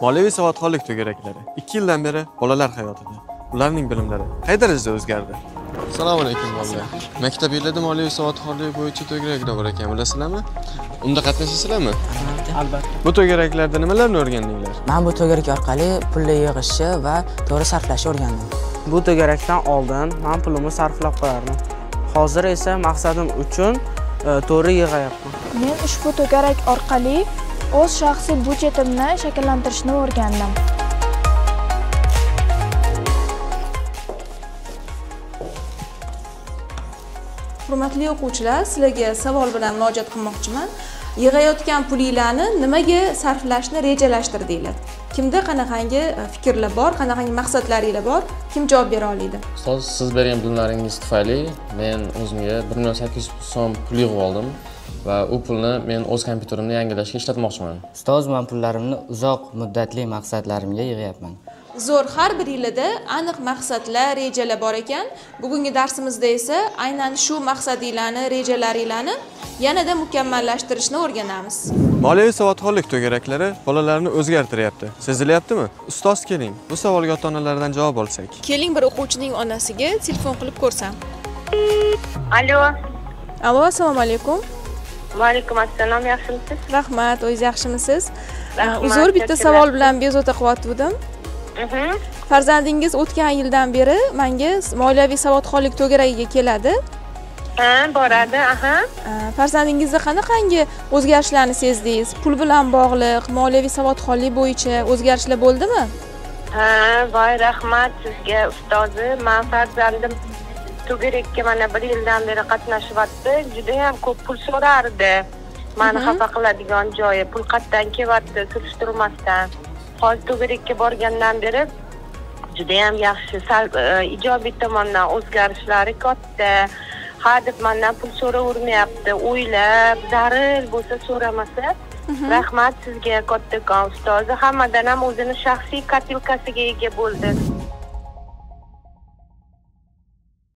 Moliyaviy savodxonlik to'garaklari 2 yildan beri bolalar hayotida. Ularning bilimlari qay darajada o'zgardi? Assalomu alaykum bolalar. Maktabingizda moliyaviy savodxonlik bo'yicha to'garaklar bor ekan, bilasizlarmi? Unda qatnashasizlarmi? Albatta. Bu to'garaklarda nimalarni o'rgandinglar? Men bu to'garak orqali pulni yig'ishni va to'g'ri sarflashni o'rgandim. Bu to'garakdan oldin men pulimni sarflab qo'yardim. Hozir esa maqsadim uchun to'g'ri yig'ayapman. Men ushbu to'garak orqali o'z shaxsiy byudjetimni shakllantirishni o'rgandim. Hurmatli o'quvchilar, sizlarga savol bilan murojaat qilmoqchiman. Yig'ayotgan pulinglarni nimaga sarflashni rejalashtirdinglar? Kimda qanaqangi fikrlar bor, qanaqangi maqsadlaringlar bor? Kim javob bera oladi? Ustoz, siz bergan bilimlaringiz tufayli men o'zimga 1 800 000 so'm pul yig'ib oldim va u pulni men o'z kompyuterimni yangilashga ishlatmoqchiman. Ustoz, men pullarimni uzoq muddatli maqsadlarimga yig'yapman. Zo'r, har bir yilida aniq maqsadlar, rejalar bor ekan. Bugungi darsimizda esa aynan shu maqsadinglarni, rejalaringlarni yanada mukammallashtirishni o'rganamiz. Moliyaviy savodxonlik to'garaklari bolalarni o'zgartiryapti. Sezilyaptimi? Ustoz, keling, bu savolga ota-onalardan javob olsak. Keling, bir o'quvchining onasiga telefon qilib ko'rsam. Alo. Alo, assalomu alaykum. Va alaykum assalom, yaxshimisiz? Rahmat, o'zingiz yaxshimisiz? Uzr, bitta savol bilan bezovta qilyotgandim. Farzandingiz o'tgan yildan beri menga moliyaviy savodxonlik to'garagiga keladi. Ha, boradi, aha. Farzandingizda qanaqangi o'zgarishlarni sezdingiz? Pul bilan bog'liq, moliyaviy savodxonlik bo'yicha o'zgarishlar bo'ldimi? Ha, voy rahmat sizga ustozi. Men farzandim to'garakka mana 1 yildan beri qatnashyapti. Juda ham ko'p pul so'rardi. Meni xafa qiladigan joyi, pul qayerdan kelyapti surishtirmasdan. Hozir to'garakka borgandan beri juda ham yaxshi, ijobiy tomondan o'zgarishlari katta. Ha deb mendan pul so'ravermayapti, o'ylab, zaril bo'lsa so'ramasa. Rahmat sizga kattakon ustozi. Hammadan ham o'zini shaxsiy kopilkasiga ega bo'ldi.